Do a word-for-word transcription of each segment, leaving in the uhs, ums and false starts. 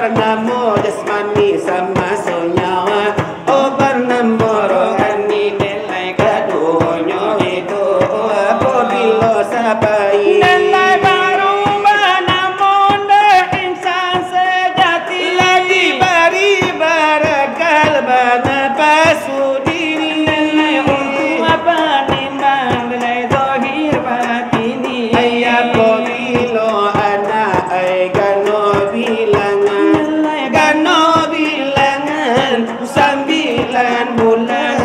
Banamo jasmani samaso nyawa, oh, banamo rohani, dek lai kaduonyo itu, oh, apabilo sapai. Dek lai barubah namo dek insan sajati. Lah dibari barakal banapasu diri. Dek lai untuak apa nimbang, dek lai zahir batini. Ai apabilo anak ai gano bilangan, gano bilangan sambilan bulan.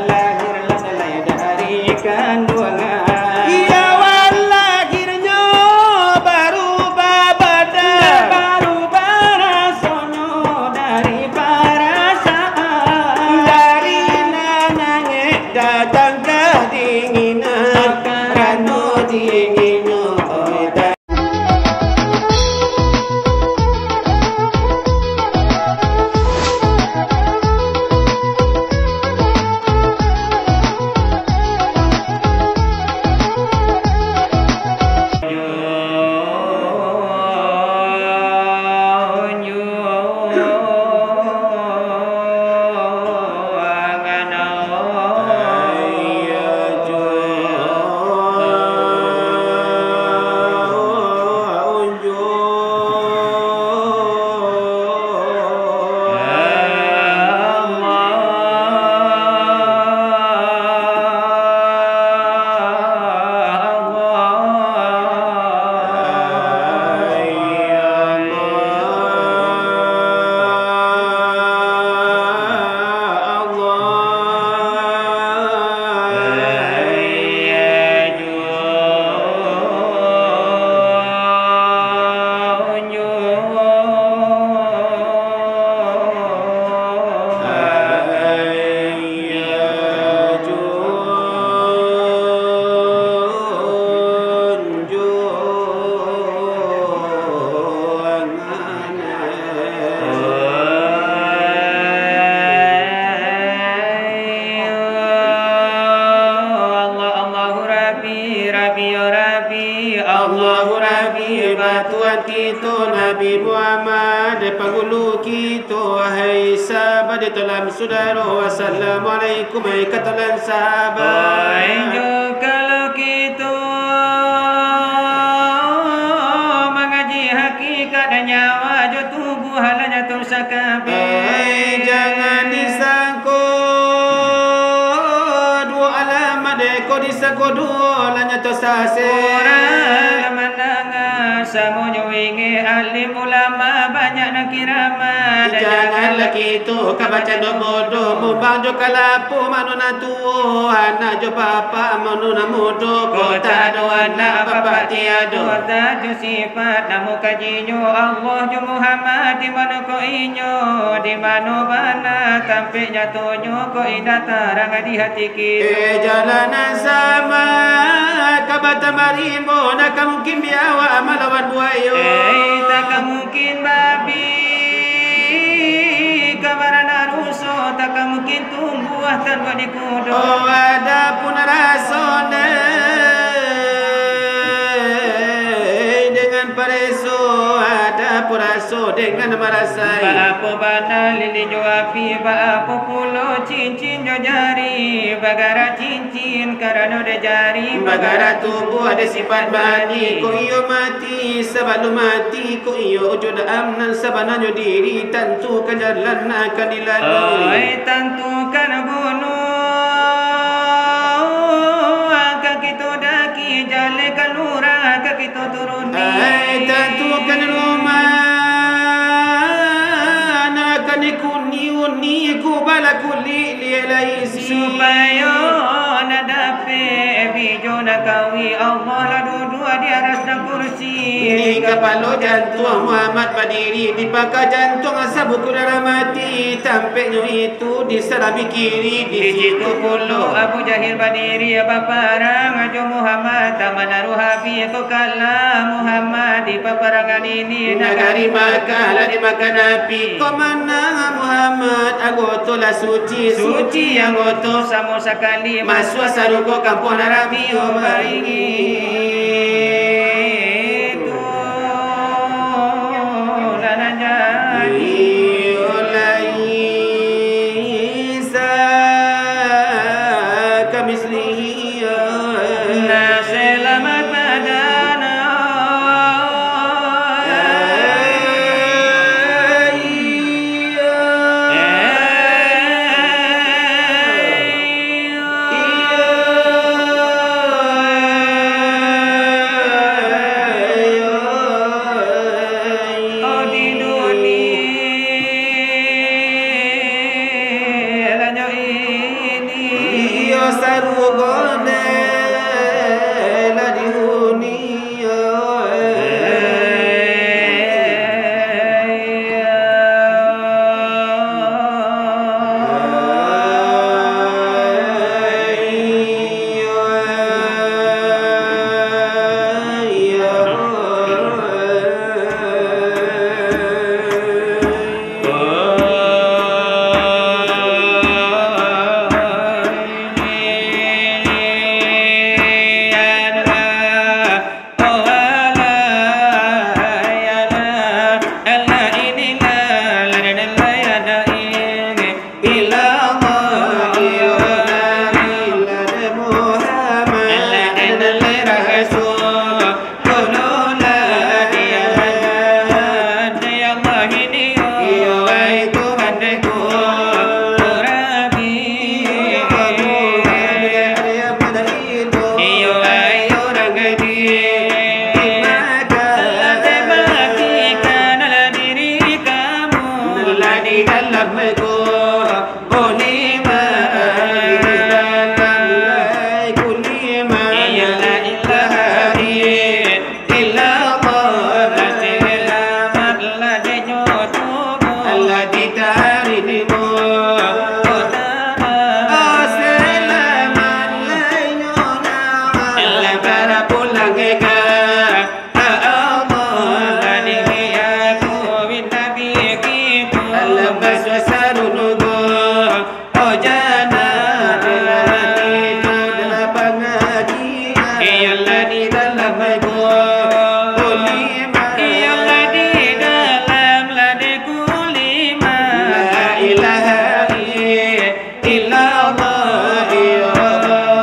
Lahir lai dari kanduangan. Iyo, wan lahirnyo barubah badan. Barubah rasonyo dari parasaan. Dari nan angek datang kadinginan. Karano dinginnyo, oh, Allah, Allahu Rabbi, Rabbi, ya Rabbi, Allahu Rabbi, ba Tuhan kito Nabi Muhammad, pangulu kito, wahai sahabat, di dalam sudaro. Assalamualaikum, hai katolan sahabat. Oi, jo kalau kito mangaji hakikat nyawa jo tubuah lah nyato sakabeh. Ai, jangan disangko duo alamat, dek ko disangko duo lah nyato sasek. Urang mandanga samonyo ingek, alim ulama banyak nan kiramat. Janganlah kito ka bacando bodoh, mumbang jo kalapo mano nan tuo, anak jo bapak mano nan mudo, kok tak ado anak bapak tiado. Kok tak ado sifat, namo kajinyo Allah jo Muhammad, di mano ko inyo, di mano bana tampek nyatonyo, kok indak tarang di hati kito. Eh, jalan nan sama ka batambah rimbo, nak ka mungkin biawak malawan buayo. Eh, tak ka mungkin babi ka baranak ruso, tak ka mungkin tumbuah tanpa dikudo. Oh, adapun raso nan dengan pareso, adapun raso dengan marasai. Baapo bana lilin jo api, baapo pulo cincin jo jari, bagara cincin karano dek jari, bagara tubuah dek sifat mani, kok iyo mati, sabalun mati, kok iyo wujud am nan sabananyo diri, tantukan jalan nan akan dilalui. Oi, tantukan gunuang ka kito daki, jaleh ka lurah ka kito turuni. Ai, tantukan rumah nan akan dihuni, uni kubala kulik liek lai isi. Supayo nak dapek bijo nan kawi, Allah lah duduak di aras nan kursi. Di kapalo jantuang Muhammad badiri, di pangka jantuang sabuku darah mati, tampeknyo itu di salami kiri, di situ pulo Abu Jahil badiri, baparang jo Muhammad, tak manaruh habih ko kalah Muhammad di paparangan ini. Nagari Makkah lah dimakan api, kok manang Muhammad, anggoto lah suci, suci anggoto samo sakali, masuak sarugo kampuang nan rami, oh, baingitu. ليس كمثله. Nah, selamat padana. Oh, di dunia ini. Iyo, sarugo ne lah di dunia. Di dalam ko, oh, lima, di dalam lai ku lima. Iyo, la ilaha illallah, la ilaha illallah, Allah ditarimo. Oh, selamat lai nyo nyawa. Allah bara pulang ka. Illallah, iyo,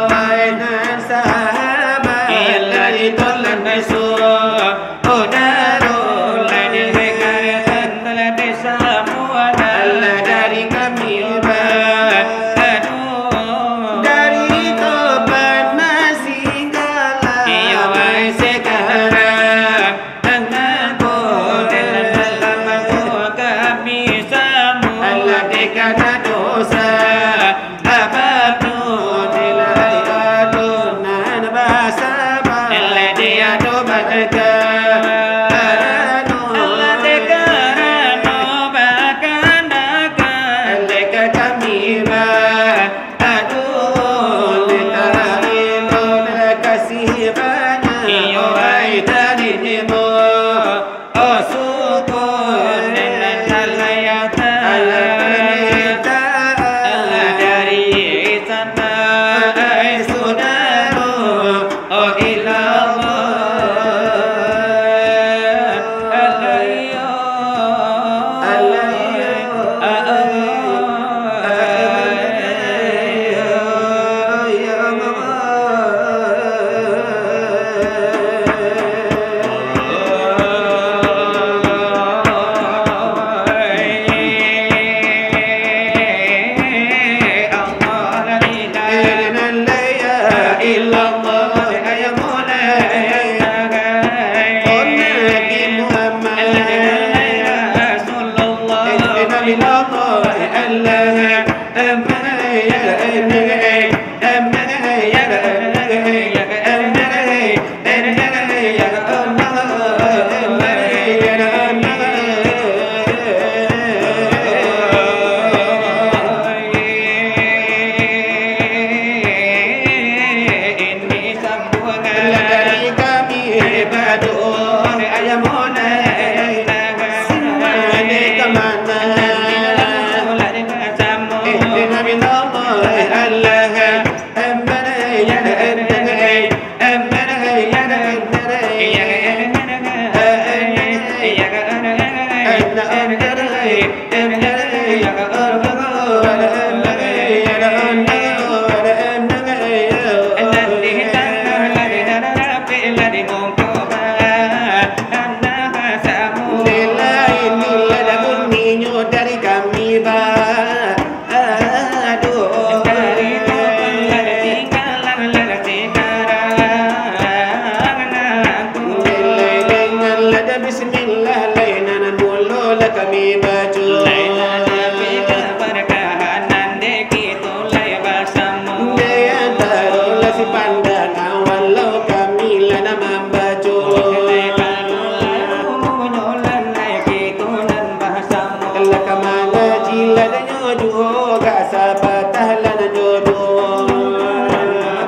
ai nan sahabat, iyo, dari tolan bisuak, oh, darul, dari dekat, dari samuan, Allah dari kami, ba, aduh, dari topan masih kalah, iyo, ai sekarang. Tangan ko dalam, dalam ko kami samo. Allah dikana dosa, abang nyo nilai ado nan basamo. Allah diado badakan, Allah dikarano bakandakan. Allah ka kami ba Aduh, minta ampun, kasih banyak. Iyo, ai, tarimo. Oh, syukur, nenek, alah, ya, alah, permintaan. Alah, dari sana, ai, sudaro. Oh, ilallah. Alah, iyo. Alah, iyo. Dari kami badoa, ayah moleh, sumande ka mana? Kami baco. Lai lah dapek kabarkahanan dek kito lai basamo. Di antaro lah si pandangan, walau kami lah nak mambaco. Lai kalau lah umunyo lah lai kito nan basamo. Lah ka mangaji lah danyo juo, gak sapatah lah nan jodoh.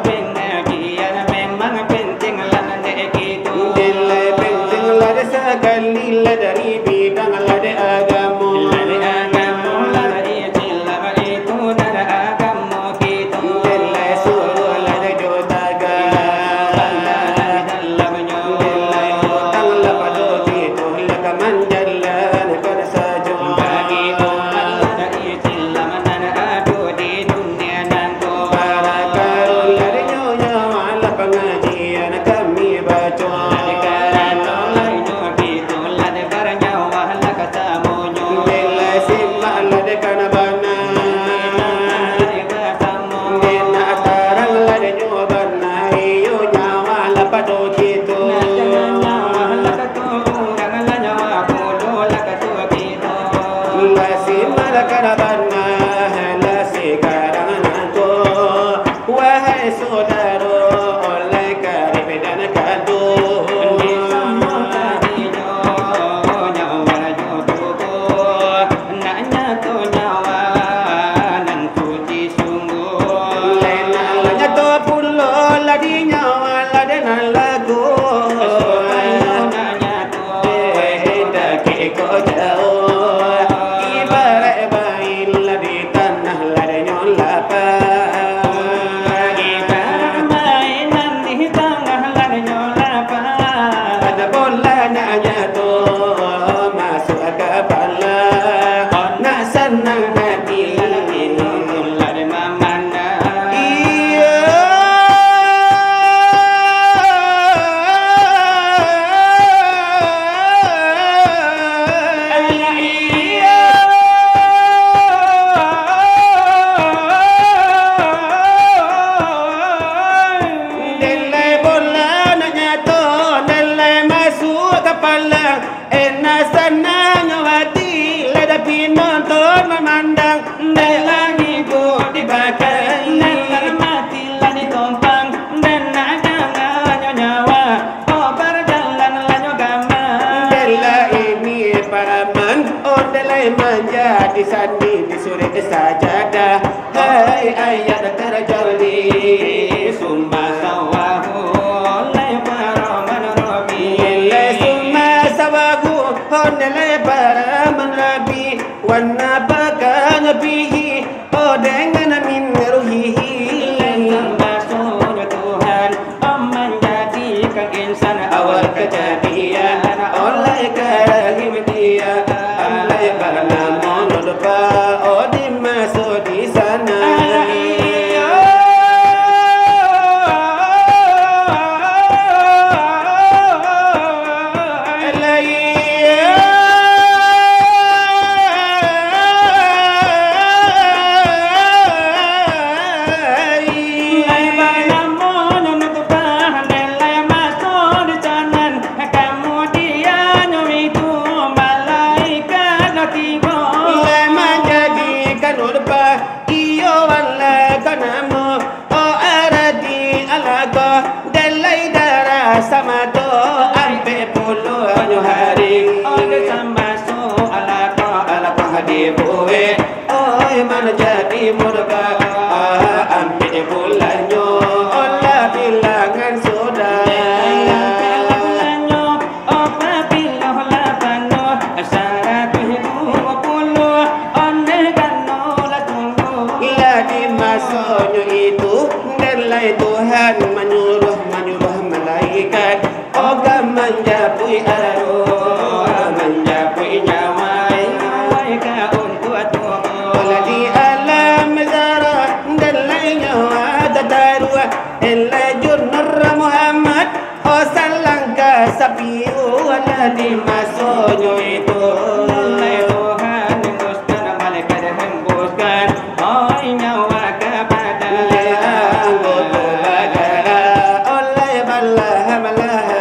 Pengajian memang penting lah dek kito. Dek lai penting lah dek sakali lah dari bidang lah dek agamo. Lah dek agamo lah dek Islam itu nan agamo kito. Dek lai suruah lah dek jo tagak. Dek lai utang lah pado kito lah ka manjalankan sajo. Bagi umat lah dek Islam nan ado di dunia nan ko. Parakaro lah dek nyo nyawa lah pangajian kami baco. Karano lah inyo kito lah dek baranyawa lah kasamonyo. Dek lai simak lah dek kana bana. Dek nak tarang lah dek nyo bana, iyo nyawa lah pado kito. Lah simak lah kana bana, lah sakarang nangko. Wahai sodaro, oleh karib dan kado. Di samo tadinyo nyawa jo tubuh, nak nyato nyawa nan suci sungguh. Lai nak lah nyato pulo lah di nyawa lah dek nan lagu. Supayo nak nyato. Eh, dakek ko jauah, ibarat bain lah di tanah lah dek nyo lapah. Ibarat bain nan di tangah lah dek nyo lapah. Ada bola nak nyato masuak ka kapalo, nak sanang hati lah dek nyo lah dek mamandang. Iyo. Dek lai bola nan nyato, dek lai masuak ka palang. Enak sanangnyo ati, lah dapek nonton mamandang. Dek lah iduik dipakai, dek lah mati lah ditompang, dek nak jangannyo nyawa, oh, bajalan lah nyo gamal. Dek lah ini paraman, oh, dek lai manjadi sandi di surek sajadah. Hai ayat tarajali, summa sawahu, lai paraman Rabbi. Lai summa sawahu, hon lai paraman Rabbi. Wan nafakha fihi, oh, dengan min ruhihi. Lai summa sunyo Tuhan, oh, manjadikan insan awal kajadian, oh, lai ka rahim dia, lai banamo nutfah, oh, di maso di sana. Lai banamo nutfah, dek lai maso di sanan, kamudian itu malaikat lah tibo. Lai manjadikan nutfah, iyo Allah ka namo, oh, arati alaqah, dek lai darah samato, ampek puluahnyo hari. Oh, dek samaso alaqah, alaqah dibuek, oi, manjadi mudghah, ah, ampek bulannyo, oh, lah bilangan sudah. Ampek bulannyo, oh, pabilo lah panuah, saratuih duo puluah, ondeh gano lah tunggu. Lah di masonyo itu, dek lai Tuhan manyuruah, manyuruah malaikat, oh, ka manjapuik aruah, manjapuik nyawa, ka untuak tubuah. Lah di alam zarah, dek lai nyawa tataruah, elai jo Nur Muhammad, oh, salangkah sapiuah. Lah di masonyo itu, lai Tuhan hembuskan, malaikat hembuskan, oi, nyawa ka badan. Lai anggoto bagarak, oh, lai balaha-balaha.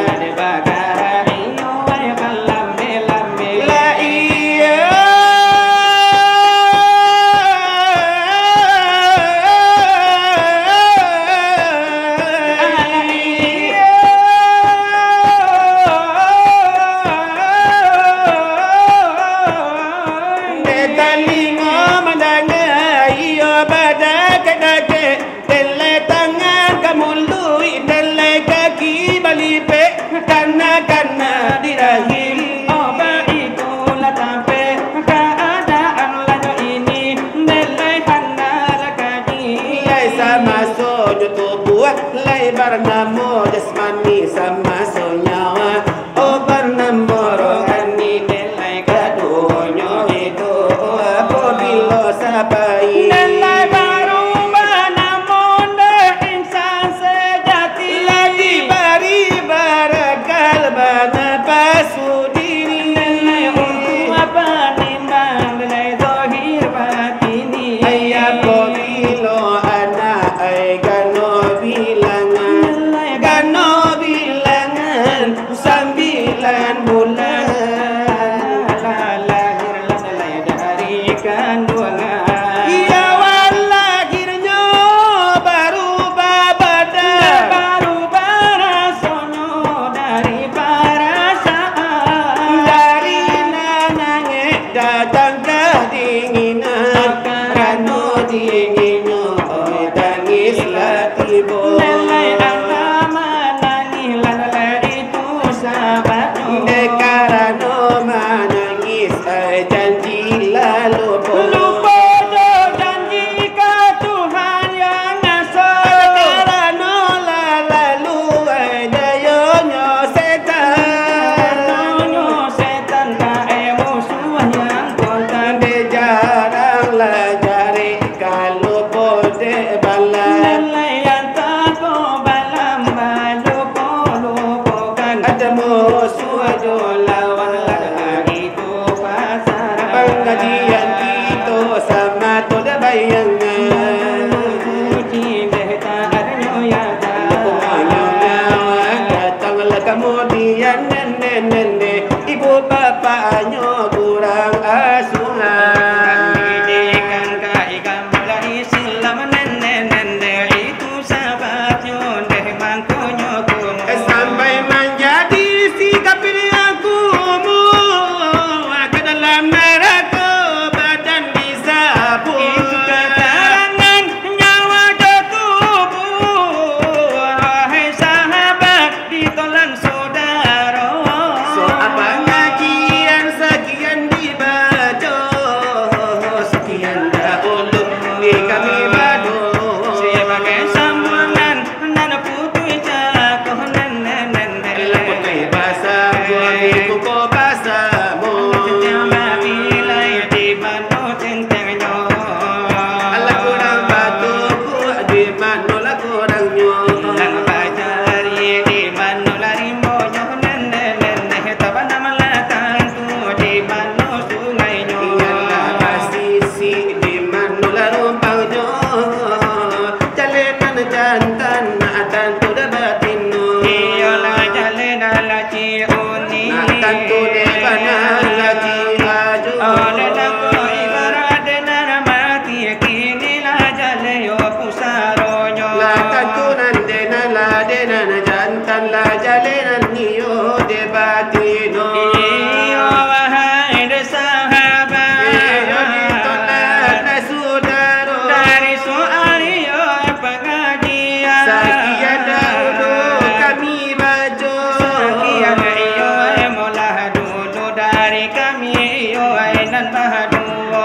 Lai bagarak, iyo, oi, balambe-lambe. Sampai keadaan lanyo ini, nilai hana lakaji. Nilai samaso jo tubuah, lai barnamo jasmani samaso nyawa. Oh, barnamo rohani, nilai kaduonyo itu, apabilo sapai. Nilai baru banamo dek insan sejati. Lagi bari barakal banapasu diri. Nilai untuak apa nimbang, nilai zahir batini. Ai apabilo anak ai gano bilangan, gano bilangan, sambilan bulan, lah lahir lah dari kanduangan. Iyo, lahirnyo baru babadan, baru barasonyo dari parasaan. Dari nan angek datang kadinginan, karano dinginnyo tangis lah tibo. Nilai angka manangih lah, nilai itu sababnyo. Dek karano manangih, ai janji lah lupo. Lupo jo janji ka Tuhan yang asa. Dek karano lah lalu, ai dayonyo setan. Dayonyo setan ka musuah yang kontan. Dek jarang lah jarek ka lupo dek balam. Nilai yang tako balam, balupo-lupokan. Ado musuah jo lawan lah itu pasaran. Pangajian kito samato dak bayangan. Suci deh tak adonyo yang tak. Lupo nyawa datang lah kamudian, nene-nene, ibu bapaknyo kurang asuhan. Didikan ka ikam mulai Islam, nene-nene, itu sababnyo deh mangkonyo kumu. Sampai manjadi si kafir yang kumu, ka dalam narako badan disabuik. Itu katarangan nyawa jo tubuh, wahai sahabat, ditolan sodaro. Soal pangajian sakian dibaco, sakian dahulu di kami bado. Sabagai sambuangan nan putuih cako, nene-nene. Alah putuih basamo, di kuko basamo. Tenteng babilai di mano tentengnyo. Alah kurang batukuak, di mano lah kurangnyo. Nan bacari di mano lah rimbonyo, nene-nene, tabanam lah tantu di mano sungainyo. Iyolah basisi di mano lah rumpangnyo. Jaleh nan jantan, nak tantu dah batino. Iyolah jaleh nan lah ciuni. Nak tantu dek bana lah ciajo. Oleh nangko ibarat dek nan mati, kini lah jaleh yo pusaronyo. Lah tantu nan dek nan lah dek nan jantan, lah jaleh nan iyo dek batino. Iyo, wahai dek sahabat. Iyo, ditolak lah sudaro. Dari soal iyo pangajian. Sakian dahulu kami baco. Sakian iyo molah dulu dari kami iyo nan baduo.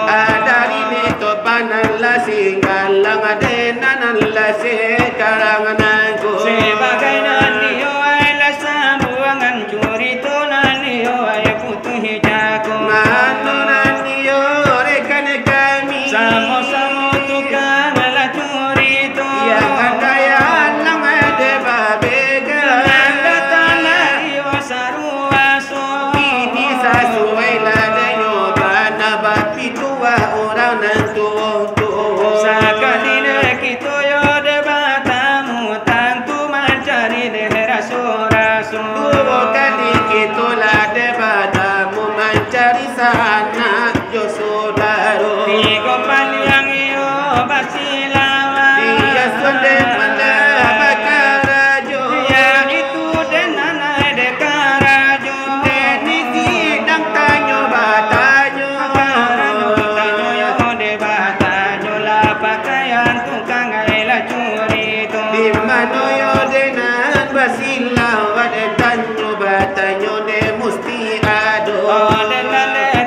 Dari Litopan nan lah Singgalang, dek nan lah sakarang nangko. Sabagai nan iyo lah sambuangan curito nan iyo putuih cako. Mano nan iyo rekan kami. Samo-samo tukang lah curito. Iyo kan kaya lang dek babega. Nan datang lah iyo saruaso. Kini sasuai lah denyo bana bapituah urang nan tuo-tuo. Sakali dek kito yo dek batamu, tantu mancari dek raso-raso. Duo kali kito lah dek batamu, mancari sanak jo sudaro. Tigo paliang iyo basilawan. Iyo sudah malah bakarajo. Yaitu dek nan dek karajo. Dek ni sidang tanyo batanyo. Karajo tanyo yo dek batanyo lah pakaian tukang ai lah curito. Di mano yo dek nan basilawan, dek tanyo batanyo dek musti ado. Oh, dek nan dek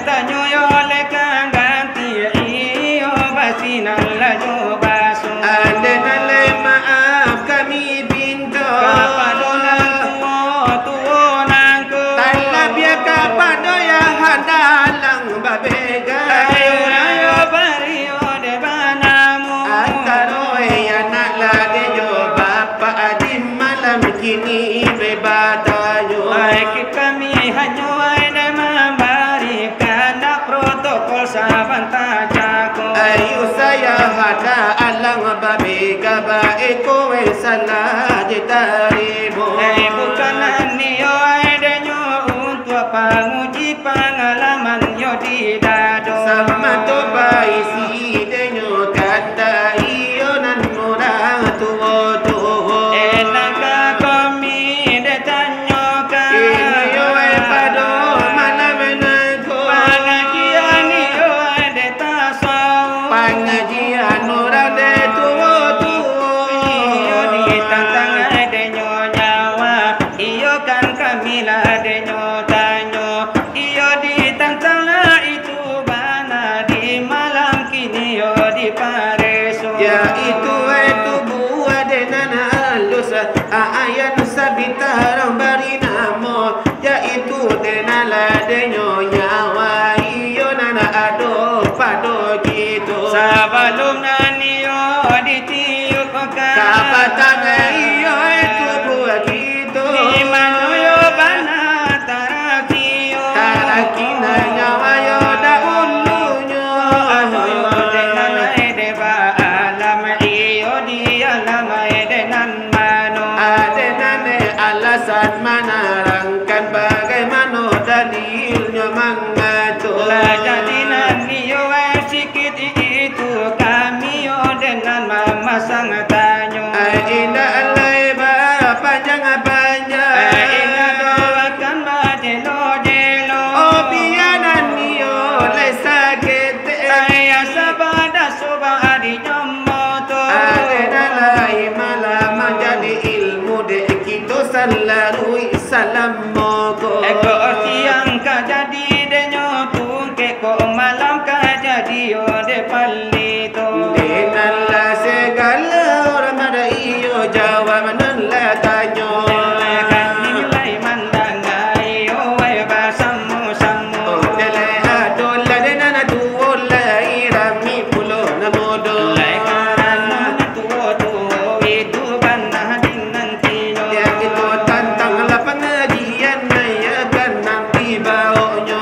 Tangan iyo tubuah kito. Di mano yo bana taraki yo? Taraki nan nyawa yo dahulunyo. Ado yo dek nan dek ba alam, iyo di alam dek nan mano. Ado nan alasan manarangkan bagaimano dalilnyo mangato. Lah jadi nan iyo sikit itu kami yo dek nan mamasang tanyo. Ai, indak lai bapanjang-panjang. Ai, indak doakan bajelo-jelo. Oh, bianan iyo lai saketek. Ai, asa badaso ba adinyo moto. Ai, indak lai malah manjadi ilmu dek kito salalu salamo ko. Eko siang ka jadi denyo tungkek ko, malam ka jadi yo dek palito. Dek nan lah sagalo urang ado iyo jawab nan lah tanyo. Dek lah kami lai mandanga iyo wai basamo-samo. Oh, dek lah ado lah dek nan tuo lai rami pulo nan mudo. Lai karano nan tuo-tuo itu bana dinanti. Yang itu tantang lah pangajian, ya kan, nan dibaonyo.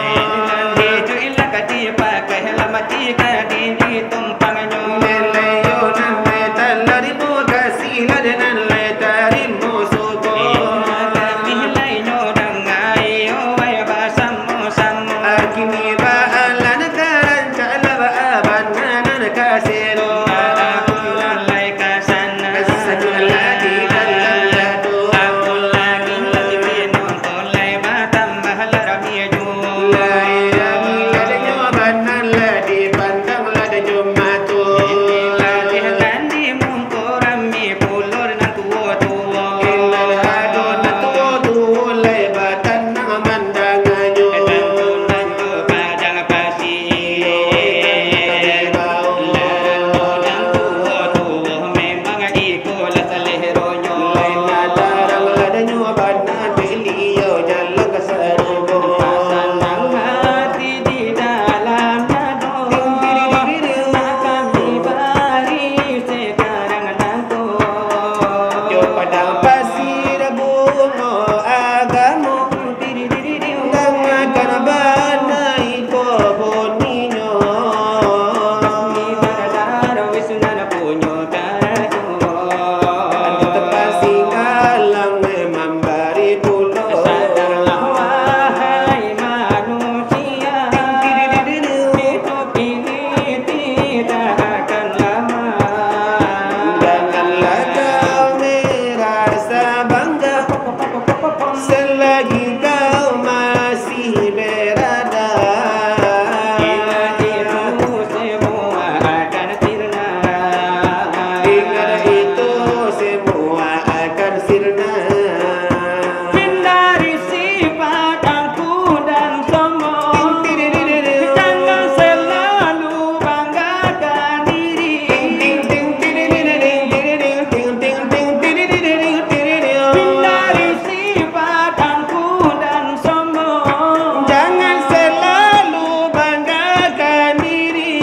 Itu ilah ka dipakai, lah mati ka di, di tumpangnyo. Nilai yo nan talarimo kasih lah dek nan lai tarimo suko. Tapi lainyo dangai, yo, wai basamo-samo. Akini baalan ka rancak lah baaban nan kasih. Lai ka sana. Sajulah di dalam dado. Aku lagi, lagi pinonton lai batambah lah rami juo. Lai rami lah denyo bana lah dipandang lah denyo mato. Inilah deh kan di muko rami pulo nan tuo-tuo. Indak ado nan tuo-tuo lai batanang mandanganyo. Tantu-tantu padang pasir. Lalu nan tuo-tuo memang iko lah saleronyo. Lai nan tarang lah danyo bana, dek liau jalan ka sarugo. Sanang hati di dalam dado, nak kami bari sekarang nanto. Jo padang pasir bungo agamo. Dangakan bana iko buninyo. Ando tepat singgalang mambari pulo. Sadarlah, wahai manusia, hidup ini tidak akan lama. Janganlah kau merasa bangga. Selagi kau masih berada, itu semua akan sirna. Ingat, itu semua akan sirna. Hindari sifat angkuh dan sombong. Jangan selalu banggakan diri. Hindari sifat angkuh dan sombong. Jangan selalu banggakan diri.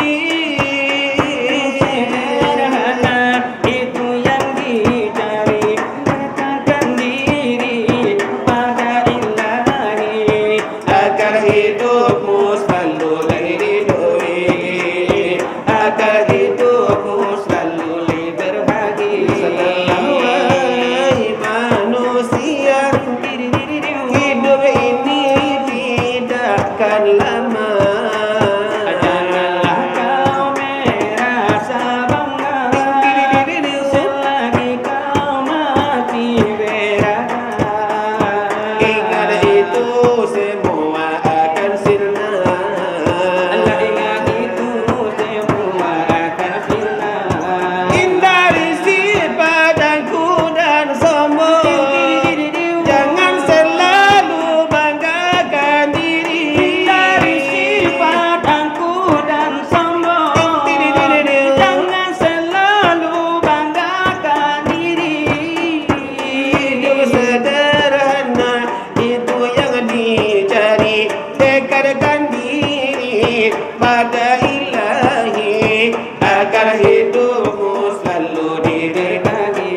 Sederhana itu yang dicari, dekatkan diri pada Ilahi. Agar hidupmu selalu lai ridhoi, agar hidupmu selalu lai berbahagia. Wahai manusia, hidup ini tidak akan lama. Janganlah kau merasa bangga selagi kau masih berada. Ingat, itu semua akan sirna. Alah, ingat, itu semua akan sirna. Hindari sifat angkuh dan sombong. Jangan selalu banggakan diri. Hindari sifat angkuh dan sombong. Jangan selalu banggakan diri. Hidup sederhana itu yang dicari, dekatkan diri pada Ilahi, agar hidupmu selalu diberkahi.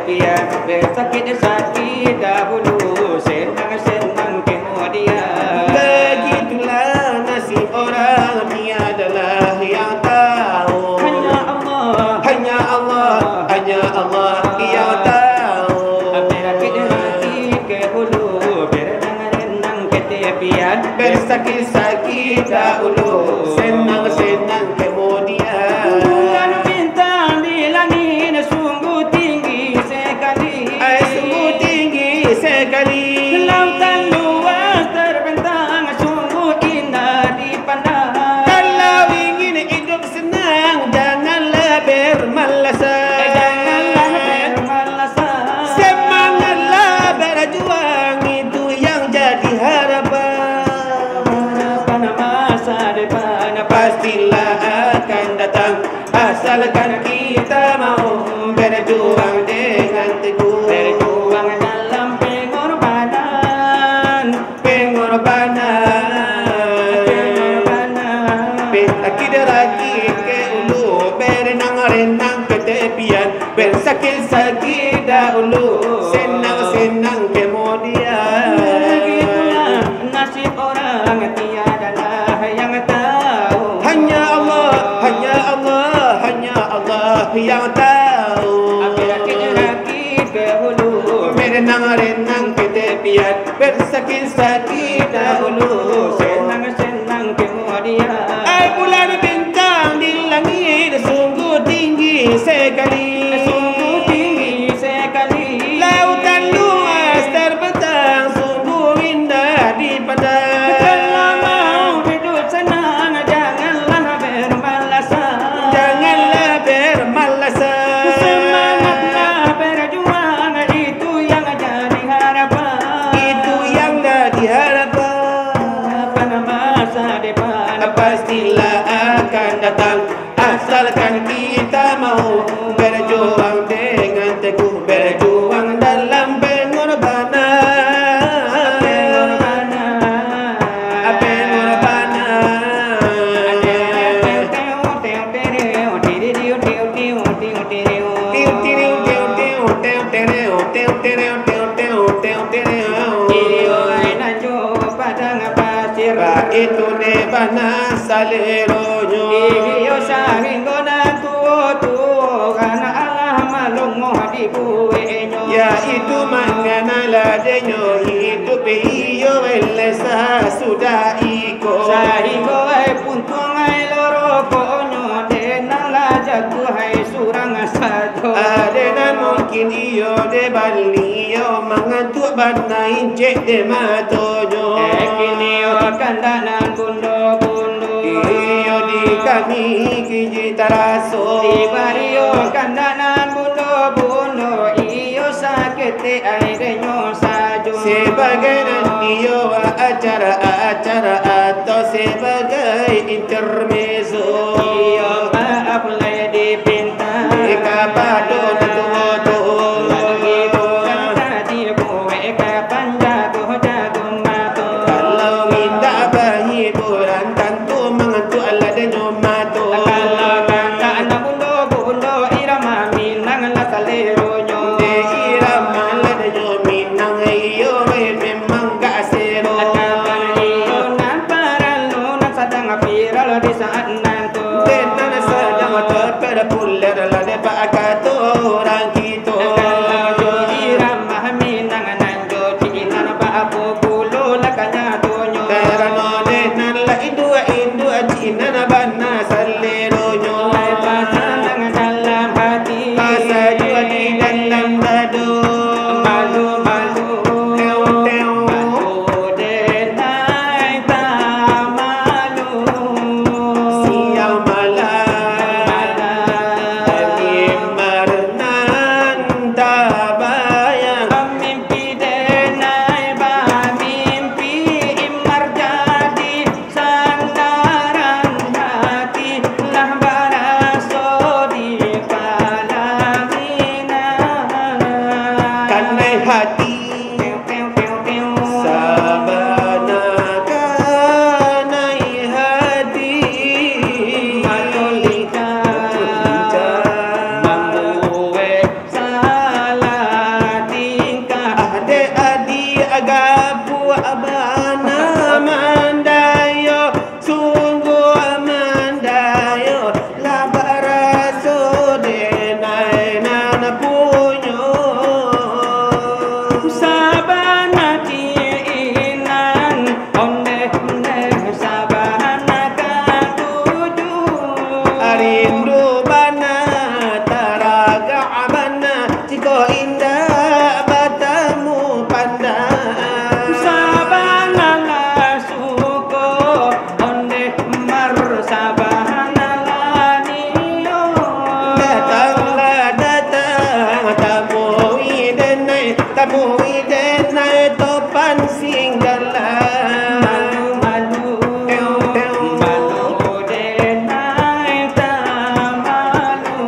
Iya, bersakit-sakit dahulu, senang-senang kemudian. Begitulah nasib orang, tiadalah yang tahu. Hanya Allah, hanya Allah, hanya Allah yang tahu. Berakit-rakit ke hulu, berenang-renang ke tepian. Bersakit-sakit dahulu, senang-senang kemudian. Bulan bintang di langit sungguh tinggi sekali. Ai, sungguh tinggi sekali. Lautan luas terbentang, sungguh indah dipandang. Kalau ingin hidup senang, janganlah bermalas-malasan. Eh, janganlah bermalas-malasan. Semangatlah berjuang, itu yang jadi harapan. Harapan masa depan pastilah akan datang, asalkan kita mau berjuang dengan teguh. Berjuang dalam pengorbanan, pengorbanan, pengorbanan. Berakit-rakit ke hulu, berenang-renang ke tepian, bersakit-sakit dahulu, senang-senang kemudian. Begitulah nasib orang, tiadalah yang tahu. Hanya Allah, hanya Allah, hanya Allah yang tahu. Berakit-rakit ke hulu, berenang-renang ke tepian, bersakit-sakit dahulu, senang-senang kemudian. Ai, bulan bintang di langit sungguh tinggi sekali. Sungguh tinggi sekali. Lautan luas terbentang sungguh indah dipandang. Kalau mau hidup senang, janganlah bermalasan. Janganlah bermalasan. Semangatlah berjuang, itu yang jadi harapan. Itu yang jadi harapan. Pada masa depan pastilah akan datang, asalkan kita mau berjuang dengan teguh, berjuang dalam pengorbanan. Pengorbanan. Pengorbanan. Iyo, ai nan jo padang pasir. Baitu ne bana saleronyo. Iyo, sahinggo nan tuo-tuo, anak alah malongo dibueknyo. Yaitu mangana ladenyo hidup iyo elesa sudah iko. Sahinggo ai puntuang ai lorokoknyo, dek nan lah jatuah ai surang sajo. Ade nan mungkin iyo dek baliau mangantuak bana incek dek matonyo. Dek kinio kandak nan bundo-bundo. Iyo di kami kini taraso. Di bario kandak nan bundo-bundo. Iyo saketek ai denyo sajo. Sebagai nan iyo acara-acara atau sebagai intermezzo. Iyo maaf lai dipinta. Di kapado nan tuo-tuo. Lagi bukan tadi buek ka panjago jago mato. Kalau indak bahiburan, tantu mangantuak ladenyo mato. Kalau kandak nan bundo-bundo, irama Minang lah saleronyo. Dek irama ladenyo Minang, iyo memang gak sero. Kabar iyo nan paralu, nan sadang viral di saat Ko indak batamu pandang. Sabana lah suko ondeh marsabana lah nio. Datanglah datang, tamui denai, tamui denai topan singgalan. Malu-malu, malu denai tamalu.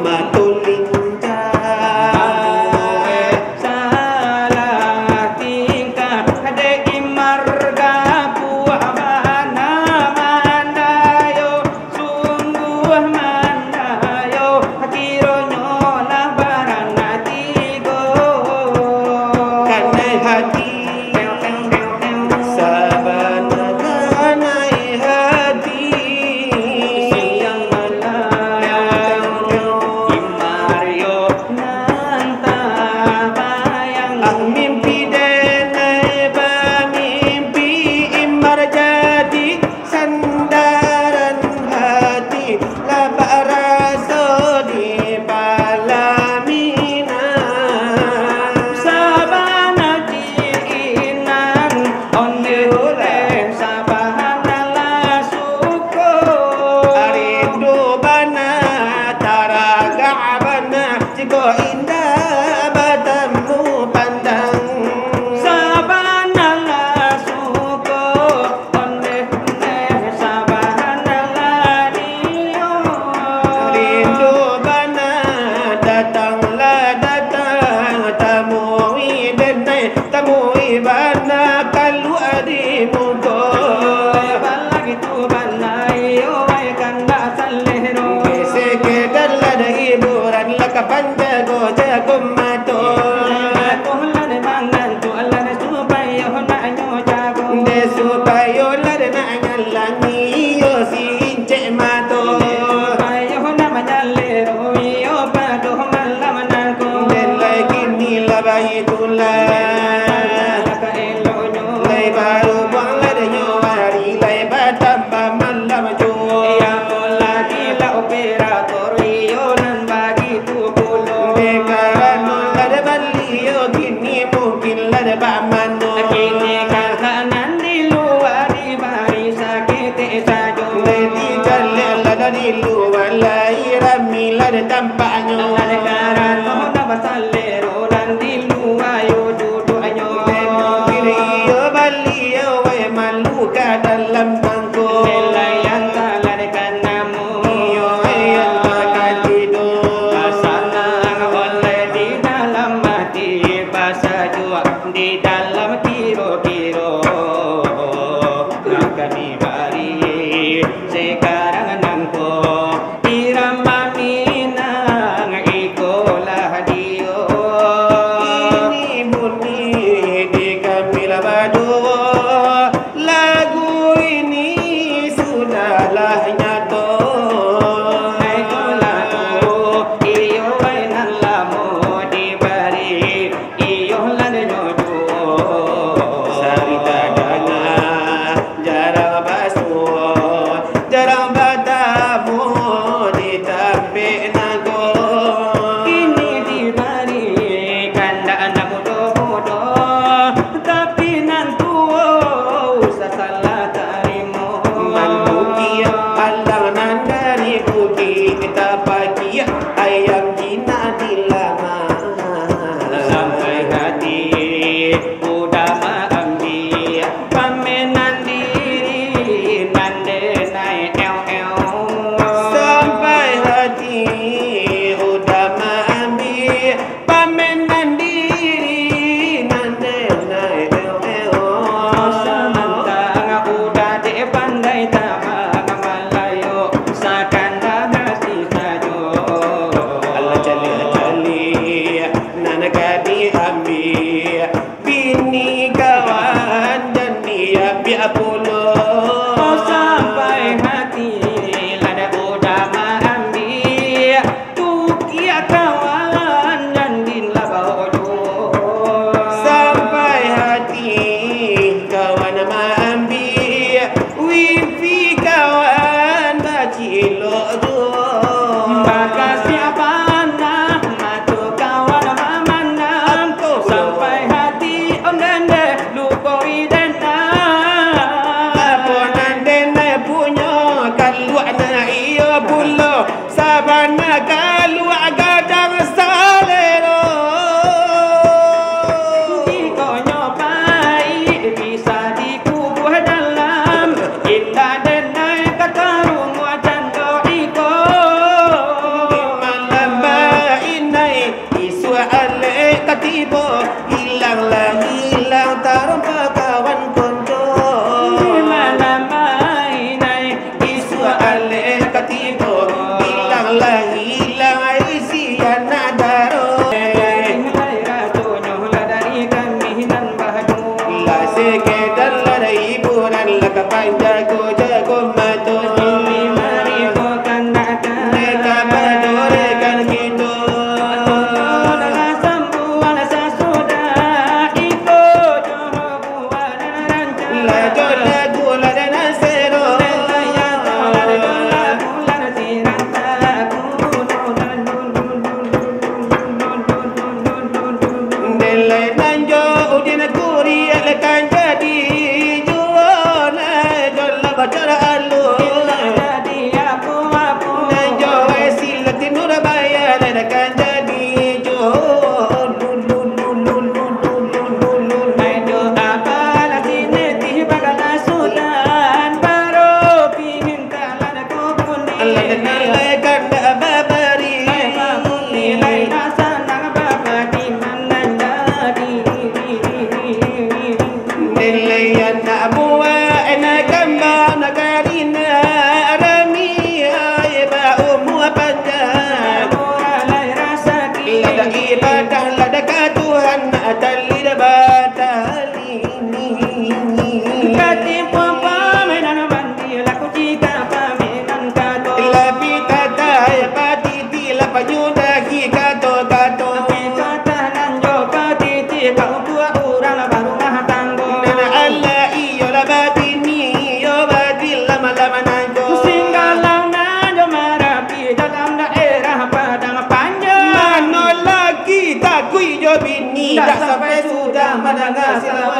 Matuling Salah tingkah dek Imar, gapuah bana mandayo, sungguah mandayo, kironyo lah barang tigo. Kanai hati, sabana kanai hati. Siang malam, Imar yo nan tabayang. Ah, mimpi denai bamimpi, Imar jadi sandaran hati, lah baraso di palaminan. Sabana ciinan, ondeh sabana lah suko. Rindu bana, taragak bana, jikok indak batamu pandang. Sabana lah suko, ondeh-ondeh sabana lah nio. Rindu bana, datanglah datang, tamui denai, tamui bana, kalua di muko. Balagitu bana, iyo, wai kandak salero. Sekedar lah hiburan, lah ka panjago jago mato. Dek supayo lah dek nak nyalangi iyo si incek mato. Dek supayo nak manyalero iyo pado malam nangko. Dek lai kini lah baitulah. Lai barubuang lah dek nyo ari, lai batambah malam juo. Iyo lagi lah operator iyo nan bagitu pulo. Dek karano lah dek baliau kini mungkin lah dek bamano. Kini kandak nan di lua dibari saketek sajo. Dek dijalek lah dek di lua lai rami lah dek tampaknyo. Dek karano nan basalero nan di lua yo duduaknyo. Dek mungkin iyo baliau wai malu ka dalam mangko. Dek lai antah lah dek ka namo. Iyo, iyo, antah ka tido. Sanang oleh Padahlah dakek Tuhan nak tali dah batali. Katipu pamainan bandi, laku cika pamainan kato. Lapi tatai patiti, lah panyudahi kato-kato. Tapi kata nan jo patiti, kau tuak urang lah barumah tanggo. Nan alah iyo lah babini, iyo badil lama-lama nangko. Singgalang nan jo marapi dalam daerah Padang Panjang. Mano laki takuik jo bini, dah sampai sudah mandanga salawa